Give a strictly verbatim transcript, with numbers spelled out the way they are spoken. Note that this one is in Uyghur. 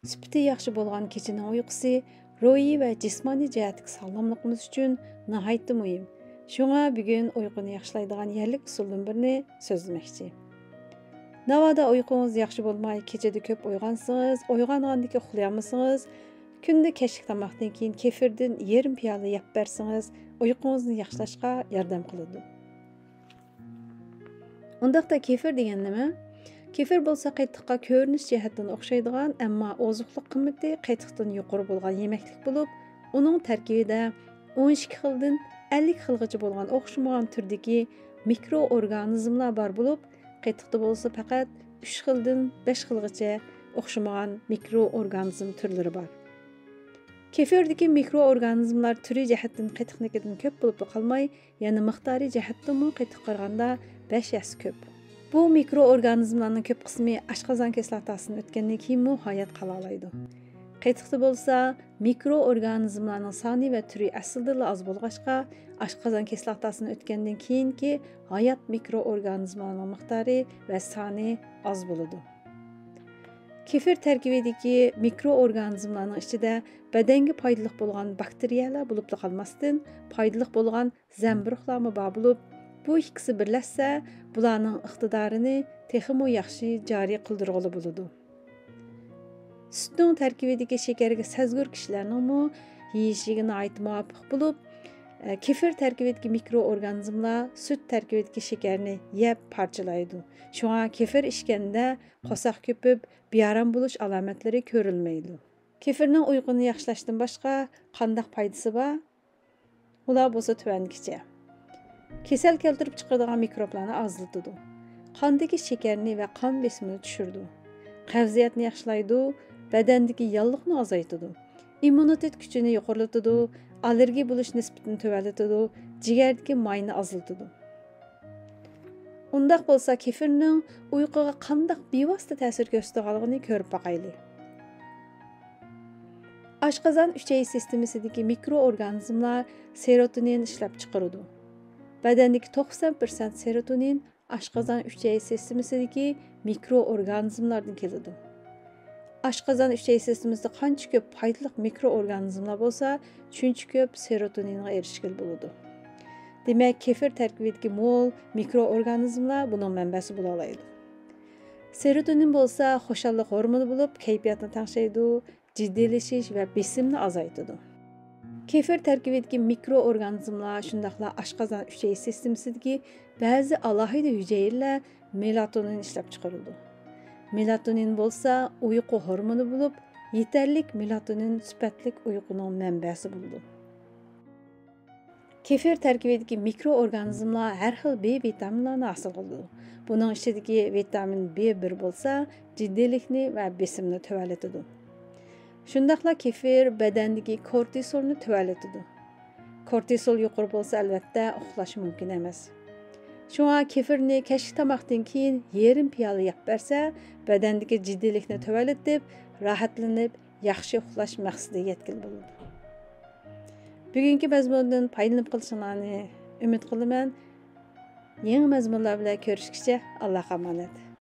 سۈپىتى ياخشى بولغان كېچىنىڭ ئۇيقۇسى روھىي ۋە جىسمانىي جەھەتتىكى ساغلاملىقىمىز ئۈچۈن ناھايىتى مۇھىم. شۇڭا بۈگۈن ئۇيقۇنى ياخشىلايدىغان يەرلىك ئۇسۇلدىن بىرنى سۆزلىمەكچى. ناۋادا ئۇيقۇڭىز ياخشى بولماي، كېچىدە كۆپ ئويغانسىڭىز، ئويغانغاندىكى ئۇخلىيالمىسىڭىز، كۈندە كەچلىك تاماقتىن كېيىن كېفىردىن يېرىم پىيالە يەپ بەرسىڭىز، ئۇيقۇڭىزنى ياخشىلاشقا ياردەم قىلىدۇ. ئۇنداقتا كېفىر دېگەن نېمە؟ كېفىر بولسا قېتىققا كۆرۈنۈش جەھەتتىن ئوخشايدىغان، ئەمما ئوزۇقلۇق قىممىتى قېتىقتىن يۇقىرى بولغان يېمەكلىك بولۇپ، ئۇنىڭ تەركىبىدە ئون ئىككى خىلدىن ئەللىك خىلغىچە بولغان ئوخشىمىغان تۈردىكى مىكرو ئورگانىزملار بار بولۇپ، قېتىقتا بولسا پەقەت ئۈچ خىلدىن بەش خىلغىچە ئوخشىمىغان مىكرو ئورگانىزم تۈرلىرى بار. كېفىردىكى مىكرو ئورگانىزملار تۈرى جەھەتتىن قېتىقنىڭكىدىن كۆپ بولۇپلا قالماي، يەنە مىقدارى جەھەتتىنمۇ قېتىققا قارىغاندا بەش ھەسسە كۆپ. بۇ مىكرو ئورگانىزملارنىڭ كۆپ قىسمى ئاشقازان كىسلاتاسىنى ئۆتكەندىن كېيىنمۇ ھايات قالالايدۇ. قېتىقتا بولسا مىكرو ئورگانىزملارنىڭ سانى ۋە تۈرى ئەسلىدىنلا ئاز بولغاچقا، ئاشقازان كىسلاتاسىنى ئۆتكەندىن كېيىنكى ھايات مىكرو ئورگانىزملارنىڭ مىقدارى ۋە سانى ئاز بولىدۇ. كېفىر تەركىبىدىكى مىكرو ئورگانىزملارنىڭ ئىچىدە بەدەنگە پايدىلىق بولغان باكتېرىيەلەر بولۇپلا قالماستىن، پايدىلىق بولغان زەمبۇرۇغلارمۇ بار بولۇپ، بۇ ئىككىسى بىرلەشسە، بۇلارنىڭ ئىقتىدارىنى تېخىمۇ ياخشى جارى قىلدۇرغىلى بولىدۇ. سۈتنىڭ تەركىبىدىكى شېكەرگە سەزگۈر كىشىلەرنىڭمۇ يېيىشىگە ناھايىتى مۇۋاپىق بولۇپ، ئە، كېفىر تەركىبىدىكى مىكرو ئورگانىزملار سۈت تەركىبىدىكى شېكەرنى يەپ پارچىلايدۇ. شۇڭا كېفىر ئىچكەندە قورساق كۆپۈپ، بىئارام بولۇش ئالامەتلىرى كۆرۈلمەيدۇ. كېفىرنىڭ ئۇيقۇنى ياخشىلاشتىن باشقا قانداق پايدىسى بار؟ ئۇلار بولسا تۆۋەندىكىچە. كېسەل كەلتۈرۈپ چىقىرىدىغان مىكروبلارنى ئازلىتىدۇ. قاندىكى شېكەرنى ۋە قان بېسىمىنى چۈشۈرىدۇ. قەۋزىيەتنى ياخشىلايدۇ. بەدەندىكى ياللۇغنى ئازايتىدۇ. ئىممۇنىتېت كۈچىنى يۇقىرىلىتىدۇ. ئاللېرگىيە بولۇش نىسبىتىنى تۆۋەنلىتىدۇ. جىگەردىكى ماينى ئازلىتىدۇ. ئۇنداق بولسا، كېفىرنىڭ ئۇيقۇغا قانداق بىۋاسىتە تەسىر كۆرسىتىدىغانلىقىنى كۆرۈپ باقايلى. ئاشقازان ئۈچەي سىستېمىسىدىكى مىكرو ئورگانىزملار سېروتونىن ئىشلەپ چىقىرىدۇ. بەدەندىكى توقسان پىرسەنت سېروتونىن ئاشقازان ئۈچەي سىستېمىسىدىكى مىكرو ئورگانىزملاردىن كېلىدۇ. ئاشقازان ئۈچەي سىستېمىسىدا قانچە كۆپ پايدىلىق مىكرو ئورگانىزملار بولسا، شۇنچە كۆپ سېروتونىنغا ئېرىشكىلى بولىدۇ. دېمەك، كېفىر تەركىبىدىكى مول مىكرو ئورگانىزملار بۇنىڭ مەنبەسى بولالايدۇ. سېروتونىن بولسا خۇشاللىق ھورمونى بولۇپ، كەيپىياتنى تەڭشەيدۇ، جىددىيلىشىش ۋە بېسىمنى ئازايتىدۇ. كېفىر تەركىبىدىكى مىكرو ئورگانىزملار، شۇنداقلا ئاشقازان ئۈچەي سىستېمىسىدىكى بەزى ئالاھىدە ھۈجەيرىلەر مېلاتونىن ئىشلەپ چىقىرىدۇ. مېلاتونىن بولسا ئۇيقۇ ھورمونى بولۇپ، يېتەرلىك مېلاتونىن سۈپەتلىك ئۇيقۇنىڭ مەنبەسى بولىدۇ. كېفىر تەركىبىدىكى مىكرو ئورگانىزملار ھەر خىل بى ۋىتامىنلارنى ھاسىل قىلىدۇ. بۇنىڭ ئىچىدىكى ۋىتامىن بى بىر بولسا جىددىيلىكنى ۋە بېسىمنى تۆۋەنلىتىدۇ. شۇنداقلا كېفىر بەدەندىكى كورتىسولنى تۆۋەنلىتىدۇ. كورتىسول يۇقىرى بولسا، ئەلۋەتتە، ئۇخلاش مۇمكىن ئەمەس. شۇڭا كېفىرنى كەچلىك تاماقتىن كېيىن يېرىم پىيالە يەپ بەرسە، بەدەندىكى جىددىيلىكنى تۆۋەنلىتىپ، راھەتلىنىپ، ياخشى ئۇخلاش مەقسىتىگە يەتكىلى بولىدۇ. بۈگۈنكى مەزمۇندىن پايدىلىنىپ قېلىشىڭلارنى ئۈمىد قىلىمەن. يېڭى مەزمۇنلار بىلەن كۆرۈشكىچە، ئاللاھقا ئامانەت.